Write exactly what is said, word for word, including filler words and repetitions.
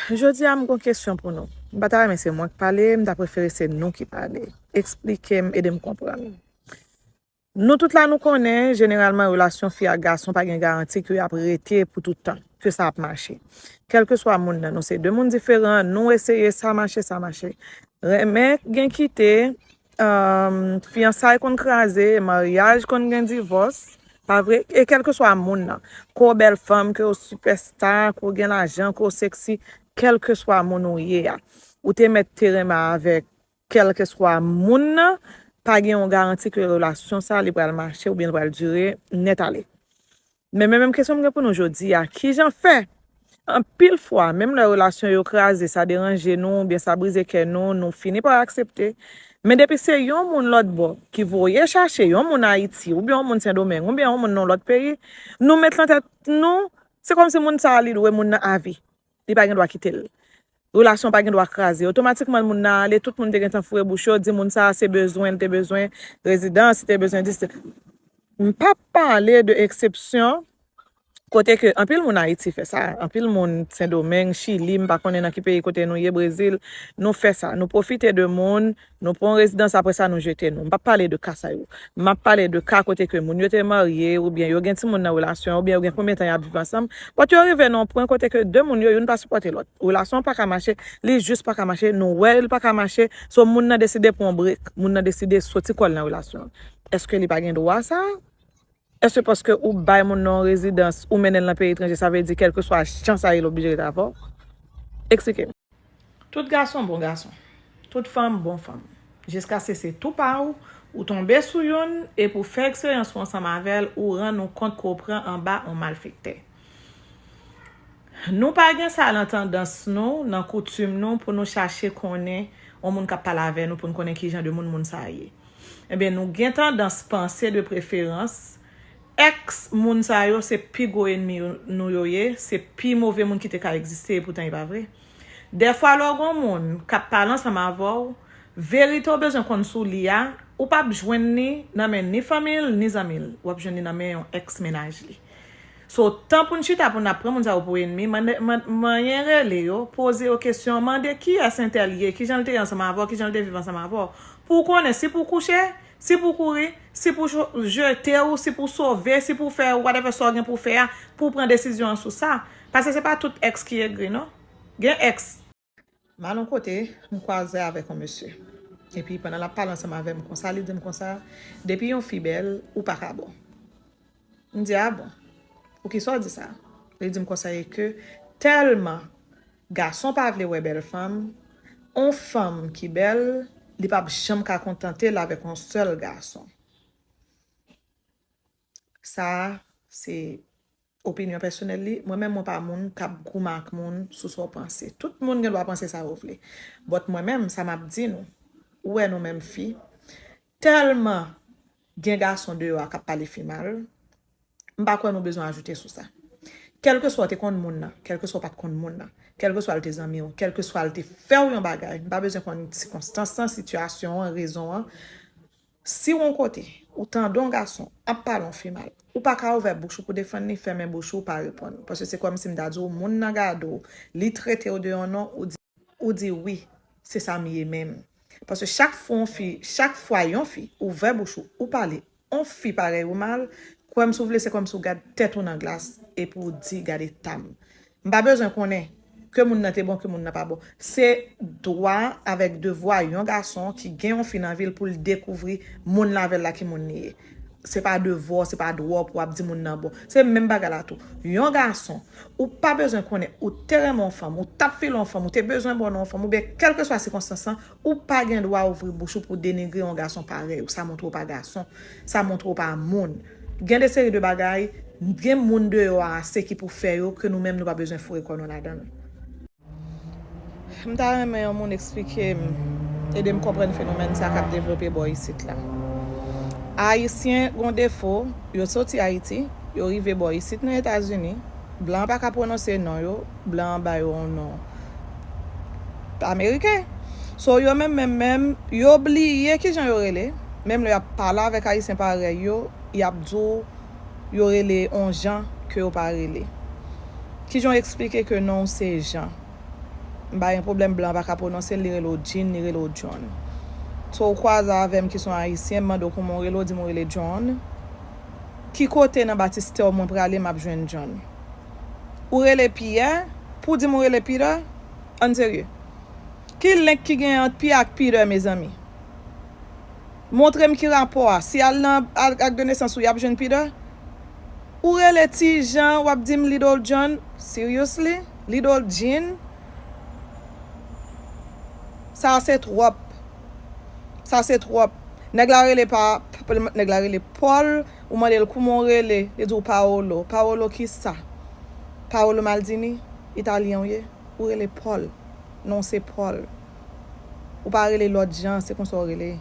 Jodi a, m gon kesyon pou nou. M pa ta renmen se mwen k pale, m ta prefere se nou ki pale. Eksplike m, ede m konprann. Nou tout la, nou konnen, jeneralman, relasyon fi ak gason pa gen garanti ke y ap rete pou tout tan, ke sa ap mache. Kèlkeswa moun nan, nou se de moun diferan, nou eseye, sa mache, sa mache. Renmen gen kite, um, fiyansay konn kraze, maryaj konn gen divòs, pa vre? E kèlkeswa moun nan, ke w bèl fanm, ke w sipèsta, ke w gen lajan, ke w seksi, kèlkeswa moun ou ye a, ou te mèt te renmen avèk kèlkeswa moun nan, pa gen yon garanti ke relasyon sa li pral mache oubyen li pral dire nèt ale. Men, men menm kesyon m gen pou nou jodi a, kijan fè? Anpil fwa, menm lè relasyon yo kraze, sa deranje nou, oubyen sa brize kè nou, nou fini pa aksepte. Men depi se yon moun lòt bò ki voye chache yon moun Ayiti, oubyen yon moun Sendomeng, oubyen yon moun nan lòt peyi, nou met lan tèt nou, se kòmsi moun sa a li dwe moun nan avi. Li pa gen dwa kite l. Relasyon pa gen dwa kraze. Otomatikman, moun nan ale, tout moun te gentan foure bouch yo, di moun sa a se bezwen, li te bezwen rezidans, li te bezwen dis. M p ap pale de eksepsyon, kote ke anpil moun Ayiti fè sa, anpil moun Sendomeng, Chili, m pa konnen nan ki peyi kote nou ye, Brezil, nou fè sa. Nou pwofite de moun, nou pran rezidans, apre sa nou jete nou. M p ap pale de ka sa yo. M ap pale de ka kote ke moun yo te marye, oubyen yo gen timoun nan relasyon, oubyen yo gen konbyen tan y ap viv ansanm. But yo rive nan yon pwen kote ke de moun yo, youn pa sipòte lòt. Relasyon an pa ka mache, li jis pa ka mache, nou wè l pa ka mache, so moun nan deside pran break, moun nan deside soti kò l nan relasyon an. Èske li pa gen dwa sa? Èske paske ou bay moun nan yon rezidans, ou mennen l nan peyi etranje, sa vle di kèlkeswa jan sa ye, l oblije ret avè w? Eksplike m. Tout gason bon gason. Tout fanm bon fanm. Jiskaske se tou pa w, ou tonbe sou youn, epi w fè eksperyans ou ansanm avè l, ou rann ou kont ke w pran anba yon malfektè. Nou pa gen sa nan tandans nou, nan koutim nou, pou nou chache konnen yon moun k ap pale avè nou, pou n konnen ki jan de moun moun sa a ye. Ebyen, nou gen tandans panse de preferans, èks moun sa yo se pi gwo ènmi yo, nou yo ye, se pi move moun ki te ka egziste, epoutan e pa vre. Dèfwa, lè w gen yon moun k ap pale ansanm avè w, verite w bezwen konn sou li a, ou p ap jwenn li nan men ni fanmi l, ni zanmi l. W ap jwenn li nan men yon èks mennaj li. So, tan pou n chita pou n ap pran moun sa yo pou ènmi, mande, man-, manyen rele yo, poze yo kesyon, mande kiyès entèl ye, kijan l te ye ansanm avè w, kijan l te viv ansanm avè w. Pou w konnen si pou w kouche, si pou w kouri, si pou w cho-, jete w, si pou w sove, si pou w fè whatever sa w gen pou w fè a, pou w pran desizyon an sou sa. Paske se pa tout èks ki egri, non. Gen èks. M al yon kote, m kwaze avèk yon mesye. Epi pandan l ap pale ansanm avè m konsa, li di m konsa, depi yon fi bèl, ou pa ka bon. M di, a bon? Poukisa w di sa? Li di m konsa, e ke tèlman gason pa vle wè bèl fanm, yon fanm ki bèl, li p ap janm ka kontante l avèk yon sèl gason. Sa a, se opinyon pèsonèl li. Mwen menm, mwen pa moun k ap goumen ak moun sou sa w panse. Tout moun gen dwa panse sa yo vle. But mwen menm, sa m ap di nou, ou wè nou menm fi, tèlman gen gason deyò a k ap pale fi mal, m pa kwè nou bezwen ajoute sou sa. Kèlkeswa w te konn moun nan, kèlkeswa w pa t konn moun nan, kèlkeswa l te zanmi w, kèlkeswa l te fè w yon bagay, m pa bezwen konn sikonstans lan, sitiyasyon an, rezon an. Si w yon kote, ou tande yon gason ap pale yon fi mal, ou pa ka ouvè bouch ou pou defann li, fèmen bouch ou, pa reponn. Paske se kòmsi m ta di w, moun nan gade w, li trete w de yon non, ou di, ou di wi, se sa m ye menm. Paske chak fwa yon fi, chak fwa yon fi ouvè bouch ou, ou pale yon fi parèy ou mal, kwè m si w vle, se kòmsi w gad tèt ou nan glas epi w di, gade ta m. M pa bezwen konnen ke moun nan te bon, ke moun nan pa bon. Se dwa avèk devwa yon gason ki gen yon fi nan vi l pou l dekouvri moun l avè l la ki moun li ye. Se pa devwa w, se pa dwa w pou w ap di moun nan bon. Se menm bagay la tou. Yon gason, ou pa bezwen konnen, ou te renmen yon fanm, ou t ap file yon fanm, ou te bezwen bon nan yon fanm, oubyen kèlkeswa sikonstans lan, ou pa gen dwa ouvri bouch ou pou denigre yon gason parèy ou. Sa montre w pa gason. Sa montre w pa moun. Gen de seri de bagay, gen moun deyò a ase ki pou fè yo, ke nou menm nou pa bezwen foure kò nou ladan l. M ta renmen yon moun eksplike m, ede m konprann fenomèn sa k ap devlope bò isit la. Ayisyen gon defo, yo soti Ayiti, yo rive bò isit nan Etazini, blan pa ka pwononse non yo, blan an ba yo yon non ameriken. So, yo menm, menm, menm, yo bliye kijan yo rele. Menm lè y ap pale avèk Ayisyen parèy yo, y ap di w yo rele yon jan ke yo pa rele. Kijan w eksplike ke non w se Jan? M pa gen pwoblèm, blan pa ka pwononse l, li rele w Jean, li rele w John. So, ou kwaze avè m ki se yon Ayisyen, m mande w kòman w rele, w di m ou rele John. Ki kote nan batistè w mwen prale m ap jwenn John? Ou rele Pierre, pou w di m ou rele Peter? Ann serye. Ki link ki gen ant Pierre ak Peter, mezanmi? Montre m ki rapò a. Si al nan ak, ak de nesans ou, y ap jwenn Peter? Ou rele Ti Jan, w ap di m Little John? Seriously? Little Jean? Sa se twòp. Sa se twòp. Nèg la rele pa, nèg la rele Paul, ou mande l kòman w rele, li di w Paolo. Paolo kisa? Paolo Maldini? Italyen w ye? Ou rele Paul. Non, se Paul. Ou pa rele lòt jan, se konsa w rele.